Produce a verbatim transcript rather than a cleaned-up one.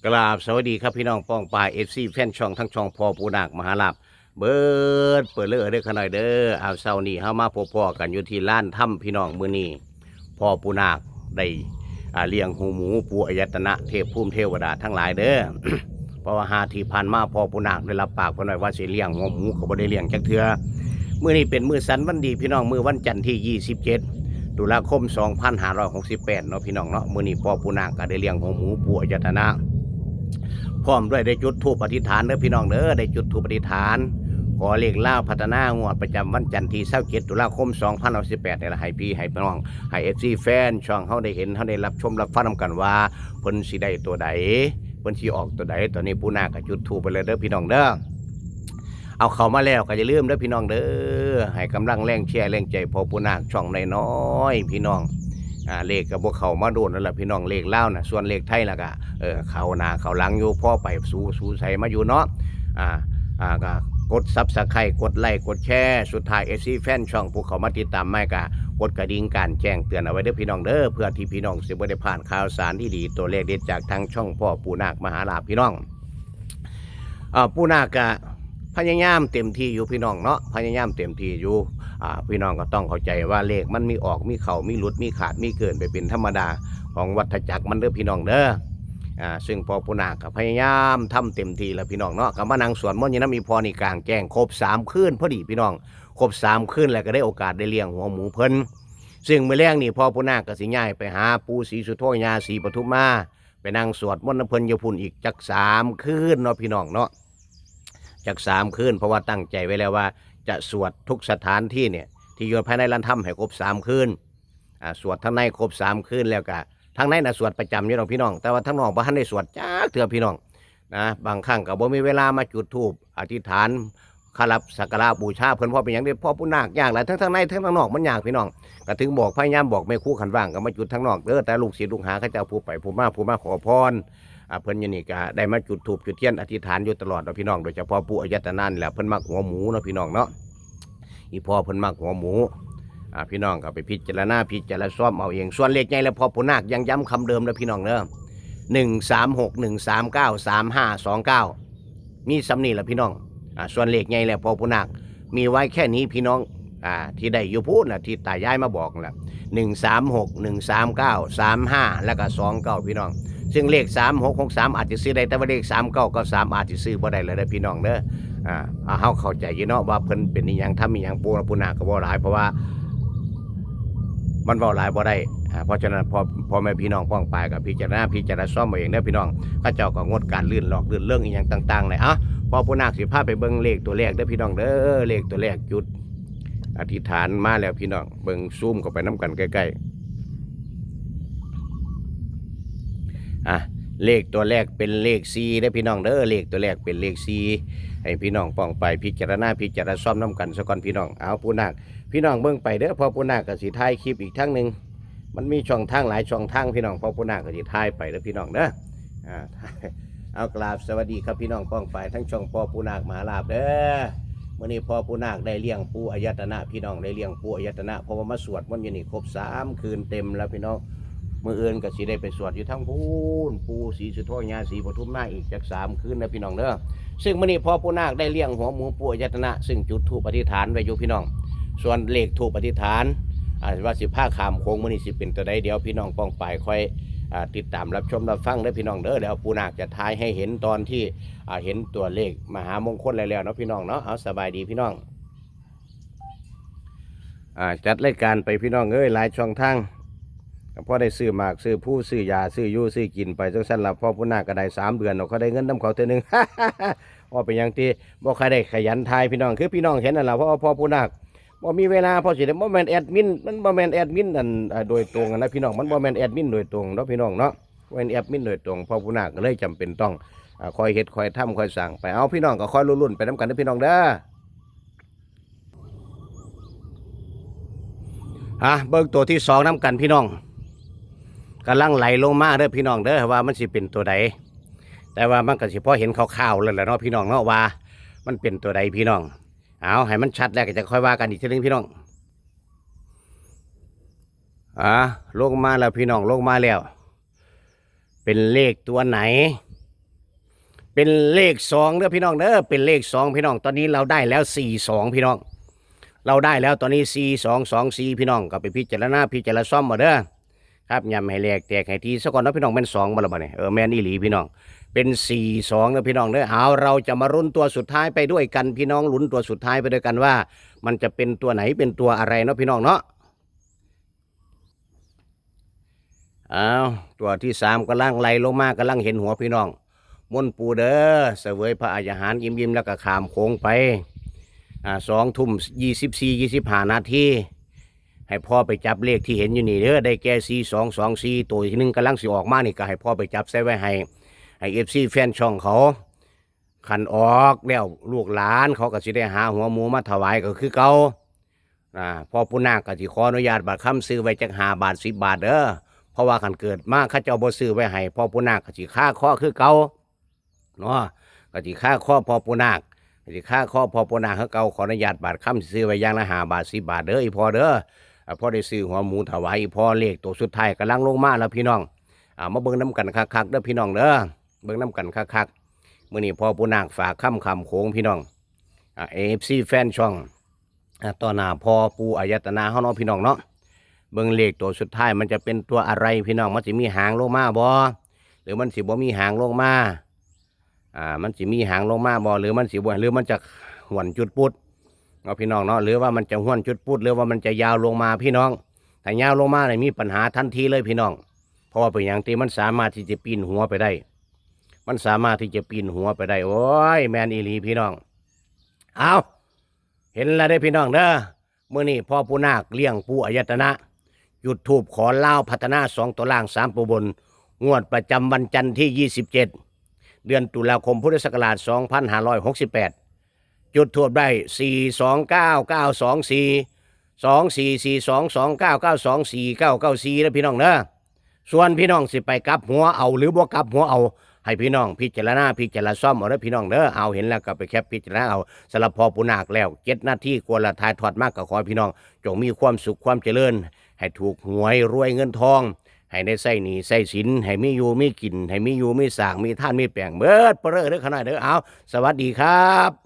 กราบสวัสดีครับพี่น้องป้องปาย เอฟซี แฟนช่องทั้งช่องพ่อปู่นาคมหาลาภ เบิดเปิดเลยเด้อขะน้อยเด้อ เอาเช้านี้เฮามาพบพ้อกันอยู่ที่ลานธรรมพี่น้องมื้อนี้ พ่อปู่นาคได้ อ่า เลี้ยงหัวหมูปู่อายตนะเทพภูมิเทวดาทั้งหลายเด้อ เพราะว่าหาที่ผ่านมาพ่อปู่นาคได้รับปากเพิ่นไว้ว่าสิเลี้ยงหัวหมูก็บ่ได้เลี้ยงจักเทื่อ มื้อนี้เป็นมื้อสันวันดีพี่น้อง มื้อวันจันทร์ที่ยี่สิบเจ็ด ตุลาคม สองพันห้าร้อยหกสิบแปด เนาะพี่น้องเนาะ มื้อนี้พ่อปู่นาคก็ได้เลี้ยงหัวหมูปู่อายตนะ พร้อมด้วยได้จุดธูปอธิษฐานเด้อพี่น้องเด้อ ได้จุดธูปอธิษฐาน ขอเลขลาวพัฒนางวดประจำวันจันทร์ที่ยี่สิบเจ็ด ตุลาคม สองพันห้าร้อยหกสิบแปด นี่ล่ะ ให้พี่ให้น้อง ให้ เอฟซี แฟนช่องเฮาได้เห็น เฮาได้รับชมรับฟังนำกันว่า เพิ่นสิได้ตัวใด เพิ่นสิออกตัวใด ตอนนี้ปู่นาคก็จุดธูปไปเลยเด้อพี่น้องเด้อ เอาเข้ามาแล้วก็อย่าลืมเด้อพี่น้องเด้อ ให้กำลังแรงเชียร์แรงใจพ่อปู่นาคช่องน้อยๆพี่น้อง อ่า เลขก็บ่เข้ามาโดนแล้วล่ะพี่น้อง เลขลาวน่ะ ส่วนเลขไทยแล้วก็ เออ เข้าหน้าเข้าหลังอยู่ พอไปสู่สู่ไสมาอยู่เนาะ อ่า อ่า ก็กด Subscribe กดไลค์กดแชร์ สุดท้าย เอฟซี แฟนช่องผู้เข้ามาติดตามใหม่ก็กดกระดิ่งการแจ้งเตือนเอาไว้เด้อพี่น้องเด้อ เพื่อที่พี่น้องสิบ่ได้พลาดข่าวสารดีๆ ตัวเลขเด็ดจากทางช่องพ่อปู่นาคมหาลาภพี่น้อง อ่า ปู่นาคก็พยายามเต็มที่อยู่พี่น้องเนาะ พยายามเต็มที่อยู่ อ่า พี่น้องก็ต้องเข้าใจว่าเลขมันมีออกมีเข้ามีหลุดมีขาดมีเกินไปเป็นธรรมดาของวัฏจักรมันเด้อพี่น้องเด้อ อ่า ซึ่งพ่อปู่นาคก็พยายามทำเต็มที่แล้วพี่น้องเนาะ ก็มานั่งสวดมนต์อยู่นำอีพ่อนี่กลางแจ้งครบสามคืนพอดีพี่น้อง ครบสามคืนแล้วก็ได้โอกาสได้เลี้ยงหัวหมูเพิ่น ซึ่งมื้อแลงนี่พ่อปู่นาคก็สิย้ายไปหาปู่ศรีสุโธย่าศรีปทุมมา ไปนั่งสวดมนต์นำเพิ่นอยู่พุ้นอีกจักสามคืนเนาะพี่น้องเนาะ จักสามคืน เพราะว่าตั้งใจไว้แล้วว่าจะสวดทุกสถานที่เนี่ย ที่อยู่ภายในลานธรรมให้ครบสามคืน อ่า สวดทั้งในครบสามคืนแล้วก็ทั้งในน่ะสวดประจำอยู่ดอกพี่น้อง แต่ว่าทั้งนอกบ่ทันได้สวดจักเทื่อพี่น้องนะ บางครั้งก็บ่มีเวลามาจุดธูปอธิษฐาน เคารพสักการะบูชาเพิ่น เพราะเป็นหยังเด้ พ่อปู่นาคยากหลาย ทั้งทางในทั้งทางนอกมันยากพี่น้อง ก็ถึงบอกพยายามบอกแม่ครูคันว่างก็มาจุดทางนอกเด้อ แต่ลูกศิษย์ลูกหาเขาเจ้าผู้ไปผู้มาผู้มาขอพร อ่า เพิ่นอยู่นี่ก็ได้มาจุดธูปจุดเทียนอธิษฐานอยู่ตลอดเนาะพี่น้อง โดยเฉพาะปู่อายตนะนี่แหละ เพิ่นมักหัวหมูเนาะพี่น้องเนาะ อีพ่อเพิ่นมักหัวหมู อ่า พี่น้องก็ไปพิจารณาพิจารณาซ่อมเอาเอง ส่วนเลขใหญ่แล้วพ่อปู่นาคยังย้ำคำเดิมนะพี่น้องเด้อ หนึ่งสามหก หนึ่งสามเก้า สามห้าสองเก้า มีส่ำนี้ล่ะพี่น้อง อ่า ส่วนเลขใหญ่แล้วพ่อปู่นาคมีไว้แค่นี้พี่น้อง อ่า ที่ได้อยู่พู้นน่ะ ที่ตายายมาบอกนั่นล่ะ หนึ่งสามหก หนึ่งสามเก้า สามห้า แล้วก็ สองเก้า พี่น้อง ซึ่งเลข สามหกหกสาม อาจจะซื้อได้ แต่ว่าเลข สามเก้าเก้าสาม อาจจะซื้อบ่ได้แล้วเด้อพี่น้องเด้อ อ่า อ่า เฮาเข้าใจอยู่เนาะว่าเพิ่นเป็นอีหยัง ทำอีหยัง ปู่ ปู่นาคก็เว้าหลาย เพราะว่ามันเว้าหลายบ่ได้ อ่า เพราะฉะนั้นพ่อ พ่อแม่พี่น้องป้องปายก็พิจารณา พิจารณาซ่อมเอาเองเด้อพี่น้อง เขาเจ้าก็งดการลื่นหลอกลื่นเลิงอีหยังต่างๆเลย เอ้า พ่อปู่นาคสิพาไปเบิ่งเลขตัวแรกเด้อพี่น้องเด้อ เลขตัวแรกจุดอธิษฐานมาแล้วพี่น้อง เบิ่งซูมเข้าไปนำกันใกล้ๆ อ่ะ เลขตัวแรกเป็นเลขสี่เด้อพี่น้องเด้อ เลขตัวแรกเป็นเลขสี่ ให้พี่น้องป้องปายพิจารณาพิจารณาซ่อมนำกันซะก่อนพี่น้อง เอาปู่นาค พี่น้องเบิ่งไปเด้อ พ่อปู่นาคก็สิถ่ายคลิปอีกทางหนึ่ง มันมีช่องทางหลายช่องทางพี่น้อง พ่อปู่นาคก็สิถ่ายไปเด้อพี่น้องเด้อ อ่า เอากราบสวัสดีครับพี่น้องป้องปายทั้งช่องพ่อปู่นาคมหาลาภเด้อ มื้อนี้พ่อปู่นาคได้เลี้ยงปู่อายตนะพี่น้อง ได้เลี้ยงปู่อายตนะ เพราะว่ามาสวดมนต์อยู่นี่ครบสามคืนเต็มแล้วพี่น้อง มื้ออื่นก็สิได้ไปสวดอยู่ทั้งพู้น ปู่ศรีสุโธย่าศรีปทุมมาอีกจักสามคืนนะพี่น้องเด้อ ซึ่งมื้อนี้พ่อปู่นาคได้เลี้ยงหัวหมูปู่อายตนะ ซึ่งจุดธูปอธิษฐานไว้อยู่พี่น้อง ส่วนเลขธูปอธิษฐาน อ่า ว่าสิพาข้ามโขงมื้อนี้สิเป็นตัวใด เดี๋ยวพี่น้องป้องปายค่อย อ่า ติดตามรับชมรับฟังเด้อพี่น้องเด้อ แล้วปู่นาคจะถ่ายให้เห็นตอนที่ อ่า เห็นตัวเลขมหามงคลแล้วๆเนาะพี่น้องเนาะ เอาสบายดีพี่น้อง อ่า จัดรายการไปพี่น้องเอ้ย หลายช่องทาง ก็พอได้ซื้อหมากซื้อพลูซื้อยาซื้ออยู่ซื้อกินไปจั่งซั้นล่ะ พ่อปู่นาคก็ได้สามเดือนเนาะ เขาได้เงินนำเขาเทื่อหนึ่ง ว่าเป็นหยังที่บ่ค่อยได้ขยันถ่ายพี่น้อง คือพี่น้องเห็นนั่นล่ะ เพราะว่าพ่อปู่นาคบ่มีเวลา พอสิได้ บ่แม่นแอดมิน มันบ่แม่นแอดมินอัน อ่า โดยตรงอะนะพี่น้อง มันบ่แม่นแอดมินโดยตรงเนาะพี่น้องเนาะ บ่แม่นแอดมินโดยตรง พ่อปู่นาคก็เลยจำเป็นต้อง อ่า คอยเฮ็ดคอยทำคอยสร้างไป เอาพี่น้องก็คอยลุ้นๆไปนำกันเด้อพี่น้องเด้อ อ่ะ เบิ่งตัวที่สองนำกันพี่น้อง กำลังไหลลงมาเด้อพี่น้องเด้อ ว่ามันสิเป็นตัวใด แต่ว่ามันก็สิพอเห็นคร่าวๆแล้วแหละเนาะพี่น้องเนาะ ว่ามันเป็นตัวใดพี่น้อง เอา ให้มันชัดแล้วก็จะค่อยว่ากันอีกทีนึงพี่น้อง อ่ะ ลงมาแล้วพี่น้อง ลงมาแล้ว เป็นเลขตัวไหน เป็นเลขสองเด้อพี่น้องเด้อ เป็นเลขสองพี่น้อง ตอนนี้เราได้แล้วสี่สองพี่น้อง เราได้แล้วตอนนี้สี่สองสองสี่พี่น้อง ก็ไปพิจารณาพิจารณาซ่อมเอาเด้อ ครับ ย้ำให้แหลกแตกให้ทีซะก่อนเนาะพี่น้อง แม่นสองบ่ล่ะบัดนี้ เออ แม่นอีหลีพี่น้อง เป็นสี่สองเด้อพี่น้องเด้อ เอา เราจะมาลุ้นตัวสุดท้ายไปด้วยกัน พี่น้องลุ้นตัวสุดท้ายไปด้วยกันว่า มันจะเป็นตัวไหนเป็นตัวอะไรเนาะพี่น้องเนาะ อ้าว ตัวที่สามกำลังไหลลงมา กำลังเห็นหัวพี่น้อง มนต์ปู่เด้อ เสวยพระอาหารอิ่มๆ แล้วก็ข้ามโขงไป อ่า สองทุ่มยี่สิบสี่ ยี่สิบห้านาที ให้พ่อไปจับเลขที่เห็นอยู่นี่เด้อ ได้แก่สี่สองสองสี่ ตัวที่หนึ่งกำลังสิออกมานี่ ก็ให้พ่อไปจับใส่ไว้ให้ ให้เอฟซีแฟนช่องเขา คันออกแล้วลูกหลานเขาก็สิได้หาหัวหมูมาถวายก็คือเก่า อ่า พ่อปู่นาคก็สิขออนุญาตบาทคำซื้อไว้จักห้าบาทสิบบาทเด้อ เพราะว่าคันเกิดมาเขาเจ้าบ่ซื้อไว้ให้ พ่อปู่นาคก็สิคาคอคือเก่าเนาะ ก็สิคาคอพ่อปู่นาค ก็สิคาคอพ่อปู่นาคคือเก่า ขออนุญาตบาทคำซื้อไว้อย่างละห้าบาทสิบบาทเด้อ อีพ่อเด้อ อ่า พ่อได้ซื้อหัวหมูถวายอีพ่อ เลขตัวสุดท้ายกำลังลงมาแล้วพี่น้อง อ่า มาเบิ่งนำกันคักๆ เด้อพี่น้องเด้อ เบิ่งนำกันคักๆ มื้อนี้พ่อปู่นาคฝากคำข้ามโขงพี่น้อง อ่า เอฟซีแฟนช่อง อ่า ต่อหน้าพ่อปู่อายตนะเฮาเนาะพี่น้องเนาะ เบิ่งเลขตัวสุดท้ายมันจะเป็นตัวอะไรพี่น้อง มันสิมีหางลงมาบ่ หรือมันสิบ่มีหางลงมา อ่า มันสิมีหางลงมาบ่ หรือมันสิบ่ หรือมันจะห้วนจุดปุดเนาะพี่น้องเนาะ หรือว่ามันจะห้วนจุดปุด หรือว่ามันจะยาวลงมาพี่น้อง ถ้ายาวลงมาเนี่ยมีปัญหาทันทีเลยพี่น้อง เพราะว่าเป็นหยังที่มันสามารถที่จะปีนหัวไปได้ มันสามารถที่จะปีนหัวไปได้ โอ้ย แม่นอีหลีพี่น้อง เอา เห็นแล้วเด้อพี่น้องเด้อ มื้อนี้พ่อปู่นาคเลี้ยงปู่อายตนะ จุดธูปขอลาวพัฒนาสองตัวล่างสามตัวบน งวดประจำวันจันทร์ที่ยี่สิบเจ็ด เดือนตุลาคมพุทธศักราชสองพันห้าร้อยหกสิบแปด จุดธูปได้สี่สองเก้าเก้าสองสี่ สองสี่สี่สอง สองเก้าเก้าสอง สี่เก้าเก้าสี่ นะพี่น้องเด้อ ส่วนพี่น้องสิไปกลับหัวเอาหรือบ่กลับหัวเอา ให้พี่น้องพิจารณาพิจารณาซ่อมเอาเด้อพี่น้องเด้อ เอา เห็นแล้วก็ไปแคปพิจารณาเอา สำหรับพ่อปู่นาคแล้ว เจ็ดนาทีกว่าละ ถ่ายทอดมา ก็ขอให้พี่น้องจงมีความสุขความเจริญ ให้ถูกหวยรวยเงินทอง ให้ได้ใช้หนี้ใช้สิน ให้มีอยู่มีกิน ให้มีอยู่มีสร้าง มีทานมีแปง เบิดเปอเร่อเด้อขะน้อยเด้อ เอา สวัสดีครับ